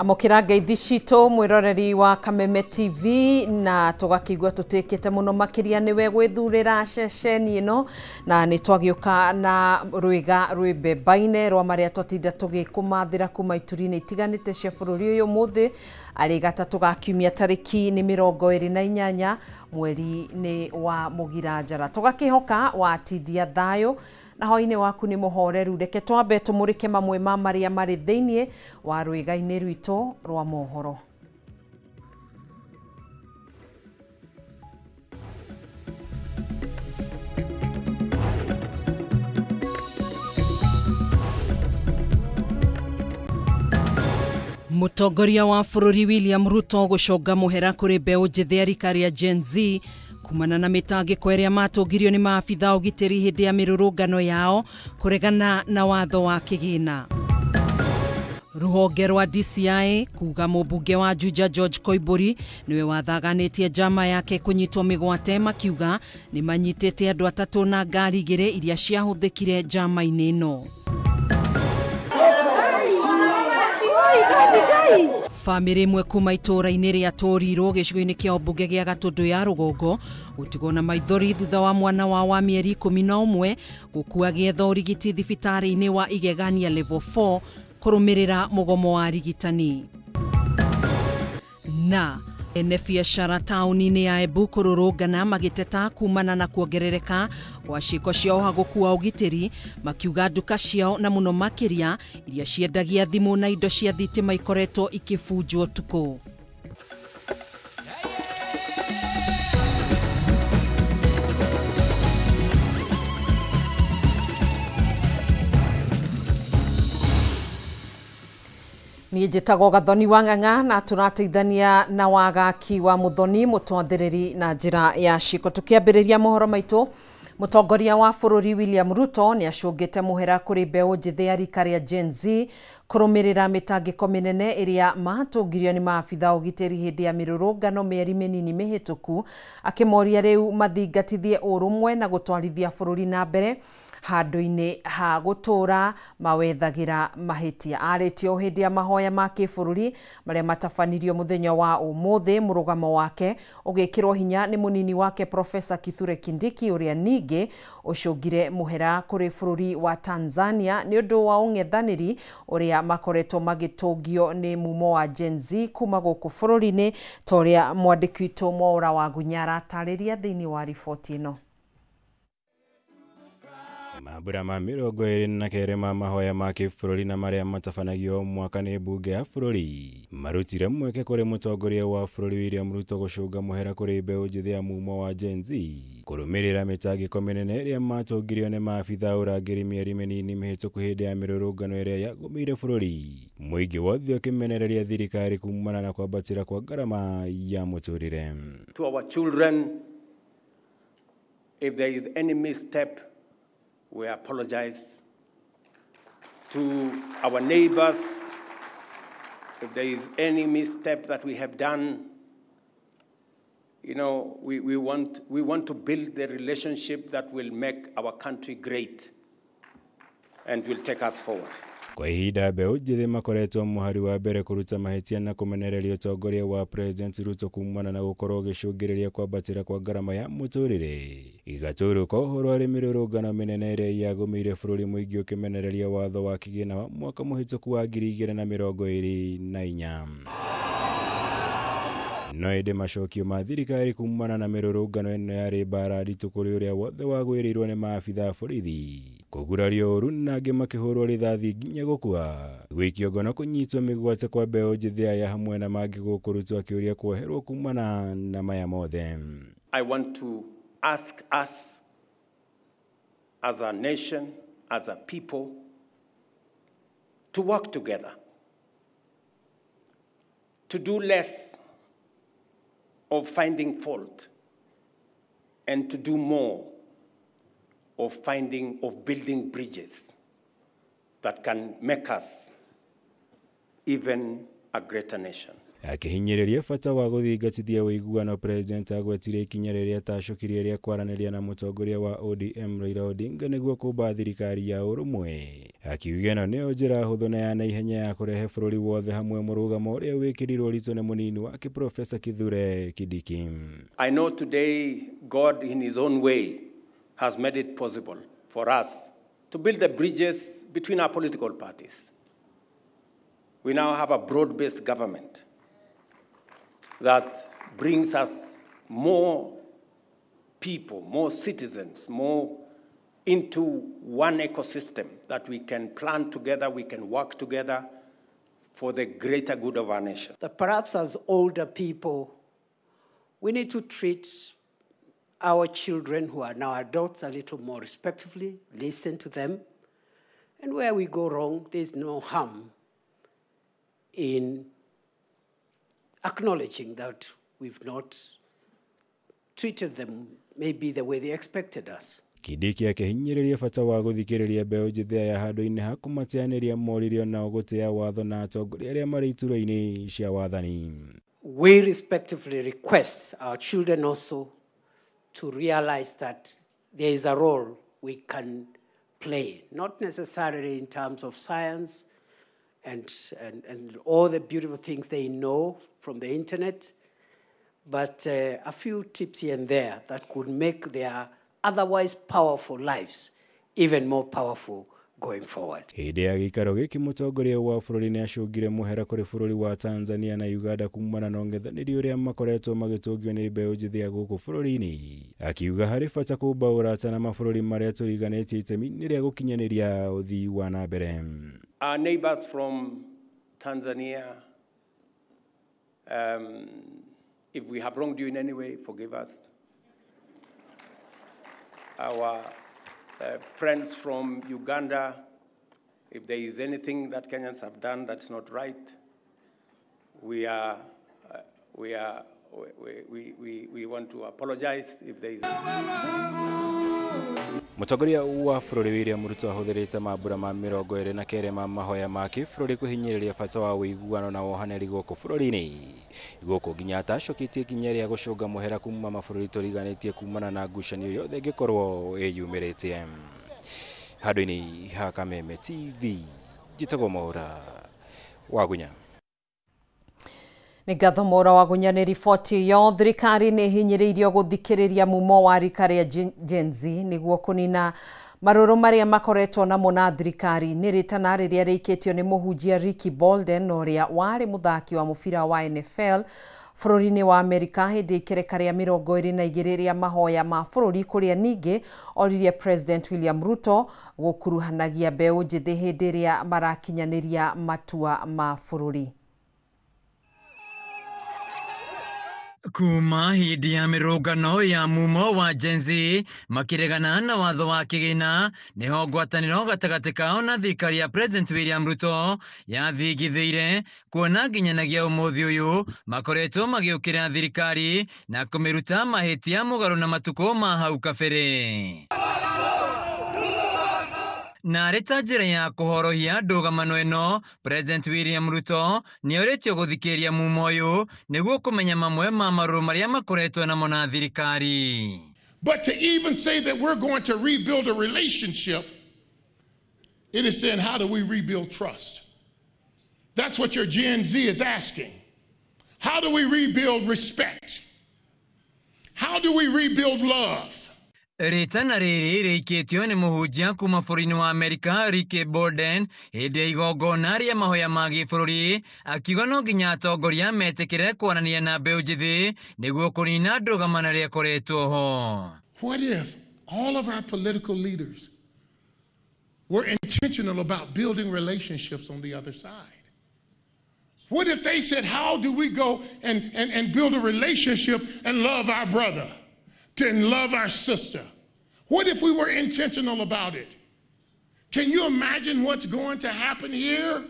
Amũkĩra ngeithi citũ mwĩroreri wa Kameme TV na tũgakĩigua tũtĩkĩte mũno makĩria nĩwe gwĩthurĩra ceceni ĩno na nĩ twagĩũka na rwĩga rwĩ mbemba-inĩ rwa marĩa twatinda tũgĩkũmathĩra kuma ituri-inĩ itiganĩte cia bũrũri ũyũ. Ũmũthĩ arĩ gatatũ ga kiumia tarĩki nĩ 28 mweri-inĩ wa Mũgiranjara. Tũgakĩhoka watindia thayũ na hwaĩ-inĩ waku nĩ mũhoreru. Reke twambe tũmũrĩke mamwe ma marĩa marĩ thĩiniĩ wa rwĩga-inĩ rwitũ rwa mohoro. Mũtongoria wa bũrũri William Ruto gũconga mũhera kũrĩ mbeũ njĩthĩ a rika rĩa Gen Z kumana na mĩtangĩko ĩrĩa matũngirio nĩ maabitha ũgitĩri hĩndĩ ya mĩrũrũngano yao kũregana na watho wa kĩgĩna. Rũhonge rwa DCI kuga mũmbunge wa Juja George Koimburi nĩwe wathaganĩtie njama yake kũnyitwo mĩgwate, makiuga nĩ manyitĩte andũ atatũ na ngari igĩrĩ iria ciahũthĩkire njama-inĩ ĩno. Bamĩrĩ ĩmwe kuma itũũra-inĩ rĩa Tũrirũ gĩcigo-inĩ kĩa ũmbunge gĩa Gatũndũ ya Rũgongo gũtigwo na maithori thutha wa mwana wao wa mĩeri 11 gũkua gĩetha ũrigiti thibitarĩ-inĩ wa Igegania level 4 kũrũmĩrĩra mũgomo wa arigitani. Na ene biacara taũni-inĩ ya Embu kũrũrũngana magĩteta kumana na kuongerereka gwa ciĩko cia ũhagũku wa ũgitĩri, makiuga nduka ciao na mũno makĩria iria ciendagia thimũ na indo cia thitima ikoretwo ikĩbunjwo ũtukũ. Niĩ njĩtagwo Gathoni wa Ng'ang'a na tũrateithania na wagaki wa Mũthoni mũtwathĩrĩri na njĩra ya ciko. Tũkĩambĩrĩria mohoro maitũ, mũtongoria wa bũrũri William Ruto nĩ acũngĩte mũhera kũrĩ mbeũ njĩthĩ ya rika rĩa Gen Z kũrũmĩrĩra mĩtangĩko mĩnene ĩrĩa matũngirio nĩ maabitha ũgitĩri hĩndĩ ya mĩrũrũngano mĩeri mĩnini mĩhĩtũku, akĩmoria rĩu mathingatithie ũrũmwe na gũtwarithia bũrũri na mbere handũ-inĩ ha gũtũra mawethagĩra mahĩtia. Arĩtio hĩndĩ ya mahoya ma kĩbũrũri marĩa matabanirio mũthenya wa ũmũthĩ, mũrũgamo wake ũgĩkĩrwo hinya nĩ mũnini wake Profesa Kithure Kindiki ũrĩa ningĩ ũcũngire mũhera kũrĩ bũrũri wa Tanzania nĩ ũndũ wa ũng'ethanĩri ũrĩa makoretwo magĩtũngio nĩ mumo wa Gen Z kuma gũkũ bũrũri-inĩ, ta ũrĩa mwandĩki witũ Mwaũra wa Gunya aratarĩria thĩinĩ wa riboti ĩno. Mambura ma 22 ma mahoya ma kĩbũrũri na marĩa matabanagio mwaka nĩ mbunge ya bũrũri marutire mweke kũrĩ mũtongoria wa bũrũri William Ruto gũcũnga mũhera kũrĩ mbeũ njĩthĩ ya mumo wa Gen Z kũrũmĩrĩra mĩtangĩko mĩnene ĩrĩa matũngirio nĩ maabitha ũrangĩri mĩeri mĩnini mĩhĩtũku hĩndĩ ya mĩrũrũngano ĩrĩa yagũmĩire bũrũri, mũingĩ wothe ũkĩmenereria thirikari kumana na kwambatĩra kwa ngarama ya mũtũrĩre. To our children, if there is any misstep, we apologize. To our neighbors, if there is any misstep that we have done, you know, we want to build the relationship that will make our country great and will take us forward. Kwa ihinda mbeũ njĩthĩ makoretwo mũhari wa mbere kũruta mahĩtia na kũmenereria ũtongoria wa President Ruto kumana na gũkorwo ũgĩcũngĩrĩria kwambatĩra kwa ngarama ya mũtũrĩre. Igatũrũka ũhoro harĩ mĩrũrũngano mĩnene ĩrĩa yagũmĩire bũrũri mũingĩ ũkĩmenereria watho wa kĩgĩna wa mwaka mũhĩtũku wa 2024. No ĩndĩ macokio ma thirikari kumana na mĩrũrũngano ĩno yarĩ mbara nditũ kũrĩ ũrĩa wothe wagwĩrĩirwo nĩ maabitha a borithi, kũgurario ũru na angĩ makĩhũrwo rithathi nginya gũkua, gũikio ngono, kũnyitwo mĩgwate kwa mbeũ njĩthĩ aya hamwe na mangĩ gũkũ Ruto akĩũria kuoherwo kumana na maya mothe. I want to ask us as a nation, as a people, to work together, to do less of finding fault and to do more of building bridges that can make us even a greater nation. Akĩhinyĩrĩria bata wa gũthingatithia ũiguano, President agwetire ikinya rĩrĩa atacũkirie rĩa kwaranĩria na mũtongoria wa ODM Raila Odinga nĩguo kũmba thirikari ya ũrũmwe, akiuga ĩno nĩyo njĩra hũthũ na ya naihenya ya kũrehe bũrũri wothe hamwe, mũrũgamo ũrĩa wĩkĩrirwo ritũ nĩ mũnini wake Profesa Kithure Kindiki. I know today God in his own way has made it possible for us to build the bridges between our political parties. We now have a broad-based government that brings us more people, more citizens, more into one ecosystem that we can plan together, we can work together for the greater good of our nation. That perhaps as older people, we need to treat our children who are now adults a little more respectfully, listen to them, and where we go wrong, there's no harm in acknowledging that we've not treated them maybe the way they expected us. Kindiki akĩhinyĩrĩria bata wa gũthikĩrĩria mbeũ njĩthĩ aya handũ-inĩ ha kũmateanĩria moririo na gũtĩa watho na atongoria arĩa marĩ iturwa-inĩ cia wathani. We respectively request our children also to realize that there is a role we can play, not necessarily in terms of science and all the beautiful things they know from the internet, but a few tips here and there that could make their otherwise powerful lives even more powerful going forward. Hĩndĩ ya gĩikaro gĩkĩ mũtongoria wa bũrũri nĩacũngire mũhera kũrĩ bũrũri wa Tanzania na Uganda kumana na ũng'ethanĩri ũrĩa makoretwo magĩtũngio nĩ mbeũ njĩthĩ ya gũkũ bũrũri-inĩ, akiuga harĩ bata kũmba ũrata na mabũrũri marĩa tũriganĩtie itemi-inĩ rĩa gũkinyanĩria ũthii wa na mbere. Our neighbors from Tanzania, if we have wronged you in any way, forgive us. Our friends from Uganda, if there is anything that Kenyans have done that's not right, we want to apologize if there is. Mũtongoria wa bũrũri William Ruto ahũthĩrĩte mambura ma 29 ma mahoya ma kĩbũrũri kũhinyĩrĩria bata wa ũiguano na wohanĩri gũkũ bũrũri-inĩ, gũkũ nginya atacũkĩtie ikinya rĩa gũcũnga mũhera kuma mabũrũri tũriganĩtie kumana na ngucanio yothe ĩngĩkorwo ĩyumĩrĩtie. Handũ-inĩ ha Kameme TV, njĩtagwo Mwaura Wagunya. Nĩ ngatho Mwaura Wagunya nĩ riboti ĩyo. Thirikari nĩ ĩhinyĩrĩirio gũthikĩrĩria mumo wa rika rĩa Gen Z nĩguo kũnina marũrũ marĩa makoretwo namo na thirikari. Nĩ rĩtana rĩrĩa rĩikĩtio nĩ mũhunjia Ricky Bolden ũrĩa warĩ mũthaki wa mũbira wa NFL bũrũri-inĩ wa Amerika hĩndĩ ikereka rĩa 22 rĩa mahoya ma bũrũri, kũrĩa ningĩ oririe President William Ruto gũkuruhanagia mbeũ njĩthĩ hĩndĩ ĩrĩa marakinyanĩria matua ma bũrũri. Kuma hĩndĩ ya mĩrũngano ya mumo wa Gen Z makĩregana na watho wa kĩgĩna, nĩho ngwatanĩro gatagatĩ kao na thirikari ya President William Ruto yathingithĩire, kuona nginyanagia ũmũthĩ ũyũ makoretwo magĩũkĩra thirikari na kũmĩruta mahĩtia mũgarũ na matukũ ma hau kabere. Na arĩ ta njĩra ya kũhorohia ndũgamano ĩno, President William Ruto nĩorĩtio gũthikĩrĩria mumo ũyũ nĩguo kũmenya mamwe ma marũrũ marĩa makoretwo namo na thirikari. But to even say that we're going to rebuild a relationship, it is saying, how do we rebuild trust? That's what your Gen Z is asking. How do we rebuild respect? How do we rebuild love? Rĩtana rĩrĩ rĩikĩtio nĩ mũhunjia kuma bũrũri-inĩ wa Amerika Ricky Bolden hĩndĩ ya igongona rĩa mahoya ma gĩbũrũri, akiuga no nginya atongoria metĩkĩre kwaranĩria na mbeũ njĩthĩ nĩguo kũnina ndũgamano ĩrĩa ĩkoretwo ho. What if all of our political leaders were intentional about building relationships on the other side? What if they said, how do we go and build a relationship and love our brother and love our sister? What if we were intentional about it? Can you imagine what's going to happen here?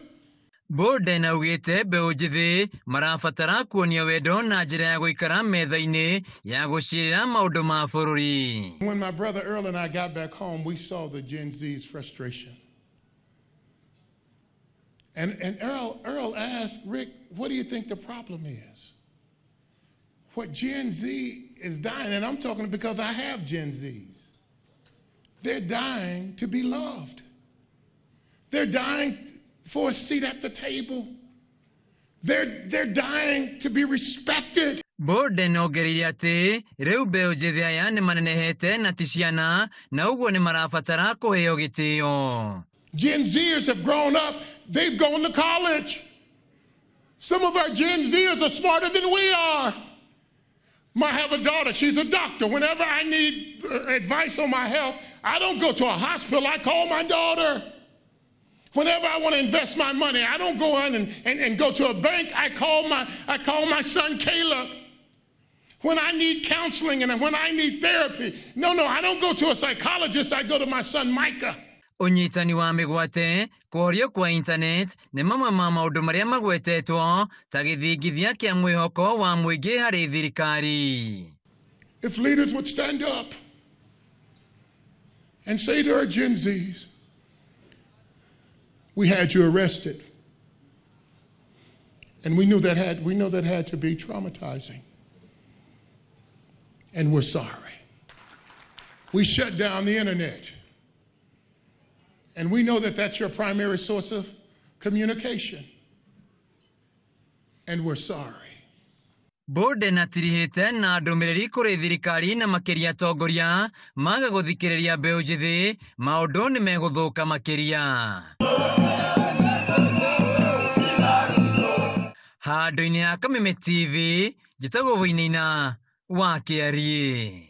Bolden augĩte mbeũ njĩthĩ marabatara kuonio wendo na njĩra ya gũikara metha-inĩ ya gũcirĩra maũndũ ma bũrũri. When my brother Earl and I got back home, we saw the Gen Z's frustration. And Earl asked, Rick, what do you think the problem is? What Gen Z is dying, and I'm talking because I have Gen Zs. They're dying to be loved. They're dying for a seat at the table. They're dying to be respected. Borden ongereire atĩ rĩu mbeũ njĩthĩ aya nĩ manenehete na ti ciana na ũguo nĩ marabatara kũheo gĩtĩo. Gen Zers have grown up. They've gone to college. Some of our Gen Zers are smarter than we are. I have a daughter. She's a doctor. Whenever I need advice on my health, I don't go to a hospital. I call my daughter. Whenever I want to invest my money, I don't go in and go to a bank. I call my son Caleb. When I need counseling and when I need therapy, no, I don't go to a psychologist. I go to my son Micah. Ũnyitani wa mĩgwate, kũhorio kwa internet nĩ mamwe ma maũndũ marĩa magwetetwo ta gĩthingithia kĩa mwĩhoko wa mũingĩ harĩ thirikari. If leaders would stand up and say to our Gen Zs, we had you arrested, and we knew that had to be traumatizing, and we're sorry. We shut down the internet. And we know that that's your primary source of communication. And we're sorry. Borden atirihĩte na ndũmĩrĩri kũrĩ thirikari na makĩria atongoria maga gũthikĩrĩria mbeũ njĩthĩ maũndũ nĩ megũthũka makĩria. Handũ-inĩ ha Kameme TV, njĩtagwo Wainaina wa Kĩariĩ.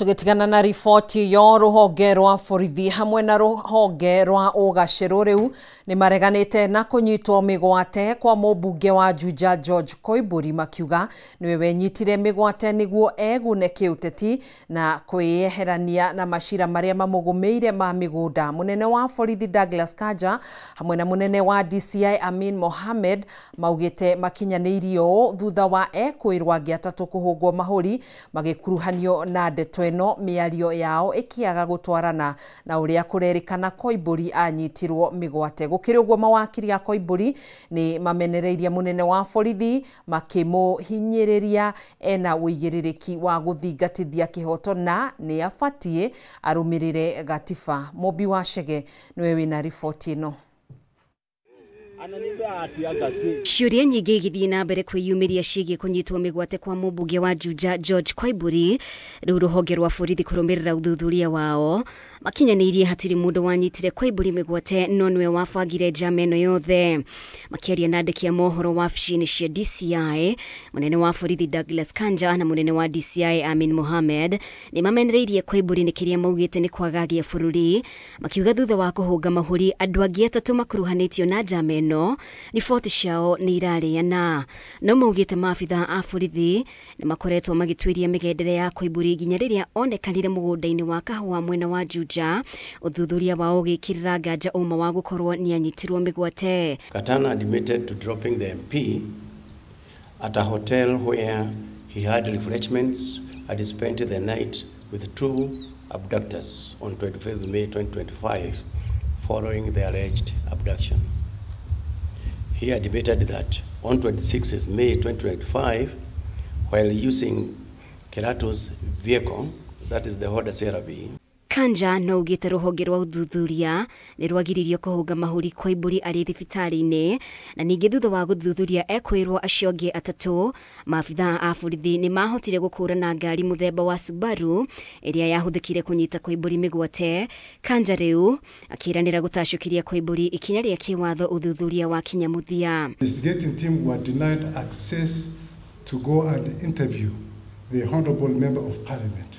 Tũgĩtigana na riboti yo rũhonge rwa borithi hamwe na rũhonge rwa ũgacĩru rĩu nĩ mareganĩte na kũnyitwo mĩgwate kwa mũmbunge wa Juja George Koimburi makiuga nĩwe wenyitire mĩgwate nĩguo egune kĩũteti na kwĩyeherania na macira marĩa mamũgũmĩire ma mĩgũnda. Mũnene wa borithi Douglas Kanja hamwe na mũnene wa DCI Amin Mohamed maugĩte makinyanĩirio ũũ thutha wa ekwĩrwo angĩ atatũ kũhũngwo mahũri magĩkuruhanio na ndeto ĩno mĩario yao ĩkĩaga gũtwarana na ũrĩa kũrerĩkana Koimburi anyitirwo mĩgwate. Gũkĩrĩ ũguo mawakiri a Koimburi nĩ mamenereirie mũnene wa borithi makĩmũhinyĩrĩria ena ũigĩrĩrĩki wa gũthingatithia kĩhoto na nĩ abatiĩ arũmĩrĩre gatiba. Mũmbi wa Chege nĩwe wĩna riboti ĩno. Ciũria nyingĩ igĩthiĩ na mbere kwĩyumĩria ciĩgiĩ kũnyitwo mĩgwate kwa mũmbunge wa Juja George Koimburi rĩu rũhonge rwa borithi kũrũmĩrĩra ũthuthuria wao makinyanĩirie hatirĩ mũndũ wanyitire Koimburi mĩgwate no nĩwe wabangire njama ĩno yothe. Makĩaria na andĩki a mohoro wabici-inĩ cia DCI, mũnene wa borithi Douglas Kanja na mũnene wa DCI Amin Mohamed nĩ mamenereirie Koimburi nĩ kĩrĩa maugĩte nĩ kwagagia bũrũri, makiuga thutha wa kũhũnga mahũri andũ angĩ atatũ makuruhanĩtio na njama ĩno riboti ciao nĩ irarĩana. No maugĩte maabitha a borithi nĩ makoretwo magĩtuĩria mĩgendere ya Koimburi nginya rĩrĩa onekanire mũgũnda-inĩ wa kahũa mwena wa Juja, ũthuthuria wao ũgĩkĩrĩra nganja ũma wa gũkorwo nĩ anyitirwo mĩgwate. Katana admitted to dropping the MP at a hotel where he had refreshments and spent the night with two abductors on 25th May 2025 following the alleged abduction. He admitted that on 26th May 2025, while using Kerato's vehicle, that is the Honda CR-V, Kanja no ugĩte rũhonge rwa ũthuthuria nĩ rwagiririo kũhũnga mahũri Koimburi arĩ thibitarĩ-inĩ na ningĩ thutha wa gũthuthuria ekwĩrwo acio angĩ atatũ maabitha a borithi nĩ mahotire gũkũrana ngari mũthemba wa Subaru ĩrĩa yahũthĩkire kũnyita Koimburi mĩgwate. Kanja rĩu akĩranĩra gũtacũkĩria Koimburi ikinya rĩa kĩwatho ũthuthuria wa kinya mũthia. Investigating team were denied access to go and interview the honorable member of parliament,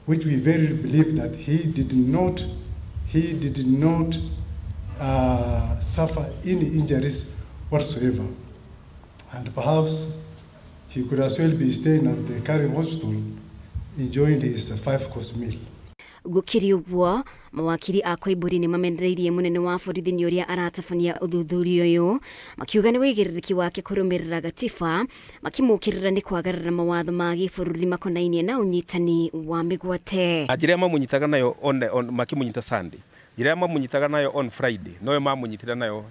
which we very believe that he did not suffer any injuries whatsoever, and perhaps he could as well be staying at the Karen Hospital enjoying his 5-course meal. Gũkĩrĩ ũguo, mawakiri a Koimbũri nĩ mamenereirie mũnene wa borithi nĩ ũrĩa aratabania ũthuthuria ũyũ, makiuga nĩ wĩigĩrĩrĩki wake kũrũmĩrĩra gatiba, makĩmũkĩrĩra nĩ kwagarara mawatho ma gĩbũrũri makonainie na ũnyitani wa mĩgwate. Na njĩra mamũnyitaga nayo on makĩmũnyita Sunday, njĩra mamũnyitaga nayo on Friday noyo mamũnyitire nayo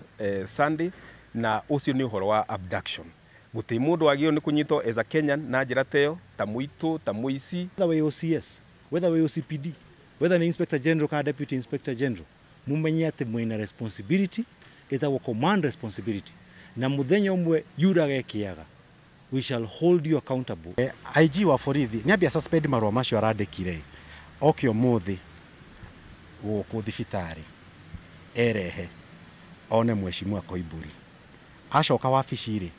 Sunday, na ũcio nĩ ũhoro wa abduction. Gũtirĩ mũndũ wagĩrĩirwo nĩ kũnyitwo as a Kenyan na njĩra teyo ta mũitũ ta mũici. Whether wĩ OCS, whether wĩ OCPD, whether nĩ Inspector General kana Deputy Inspector General, mumenye atĩ mwĩna responsibility ĩtagwo command responsibility, na mũthenya ũmwe yuraga ĩkĩaga, we shall hold you accountable. IG wa borithi nĩ ambia suspend marũa macio arandĩkire oke ũmũthĩ gũkũ thibitarĩ erehe one mheshimiwa Koimbũri, acoka wabici rĩ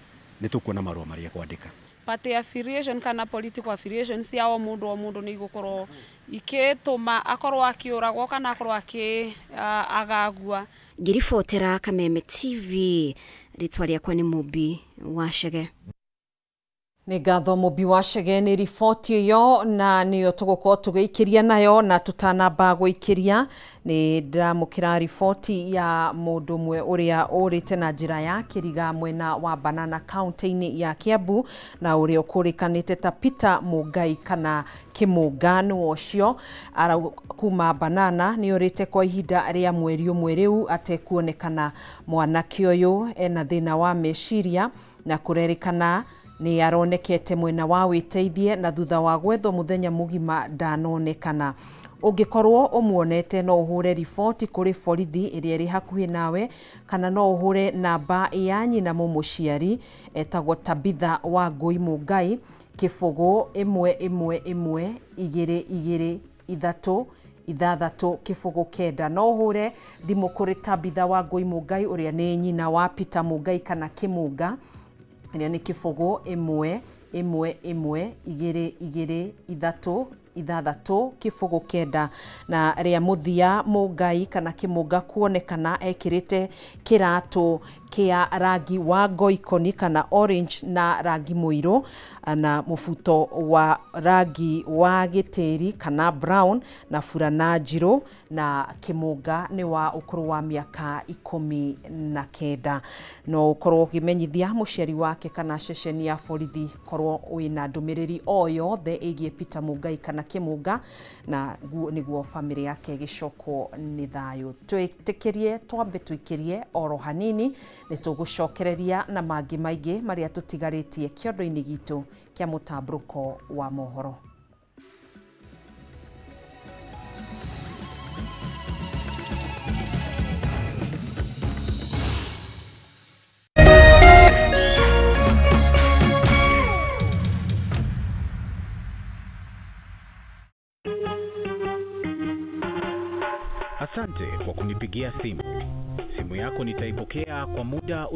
nĩ tũkuona marũa marĩa kwandĩka. Party affiliation kana political affiliation cia o mũndũ nĩ igũkorwo ikĩtũma akorwo akĩũragwo kana akorwo agagua. Ngĩribotera Kameme TV, rĩtwa rĩakwa nĩ Mũmbi wa Chege. Nĩ ngatho Mũmbi wa Chege nĩ riboti ĩyo, na nĩyo tũgũkorwo tũgĩikĩria nayo. Na tũtanamba gũikĩria nĩ ndĩramũkĩra riboti ya mũndũ ũmwe ũrĩa ũrĩte na njĩra ya kĩriga mwena wa Banana kaunti-inĩ ya Kiambu, na ũrĩa ũkũrĩkanĩte ta Peter Mũngai kana Kĩmũnga nĩwe ũcio kuma Banana nĩ ũrĩte kwa ihinda rĩa mweri ũmwe rĩu atekuonekana. Mwanake ũyũ ena thĩna wa meciria na kũrerĩkana nĩ aronekete mwena wa wĩteithie, na thutha wa gwethwo mũthenya mũgima ndanonekana. Ũngĩkorwo ũmuonete no ũhũre riboti kũrĩ borithi ĩrĩa ĩrĩ hakuhĩ nawe, kana no ũhũre namba ya nyina mũmũciari etagwo Tabitha wa Ngũi Mũngai 0 1 1 1 2 2 3 6 0 9. No ũhũre thimũ kũrĩ Tabitha wa Ngũi Mũngai ũrĩa nĩ nyina wa Peter Mũngai kana Kĩmũnga, ĩrĩa nĩ 0 1 1 1 2 2 3 6 0 9. Na rĩa mũthia Mũngai kana Kĩmũnga kuonekana ekĩrĩte kĩratũ kĩa rangi wa ngoikoni kana orange na rangi mũirũ, na mũbuto wa rangi wa gĩtĩri kana brown, na burana njirũ, na Kĩmũnga nĩ wa ũkũrũ wa mĩaka 19. No ũkorwo ũkĩmenyithia mũciari wake kana ceceni ya borithi korwo wĩna ndũmĩrĩri o yothe ĩgiĩ Peter Mũngai kana Kĩmũnga, na nĩguo bamĩrĩ yake ĩgĩcokwo nĩ thayũ. Twĩtĩkĩrie twambe tũikĩrie oro hanini, nĩ tũgũcokereria na mangĩ maingĩ marĩa tũtigarĩtie kĩondo-inĩ gitũ kĩa mũtambũrũko wa mohoro. Asante kwa kunipigia simu. Simu yako nitaipokea kwa muda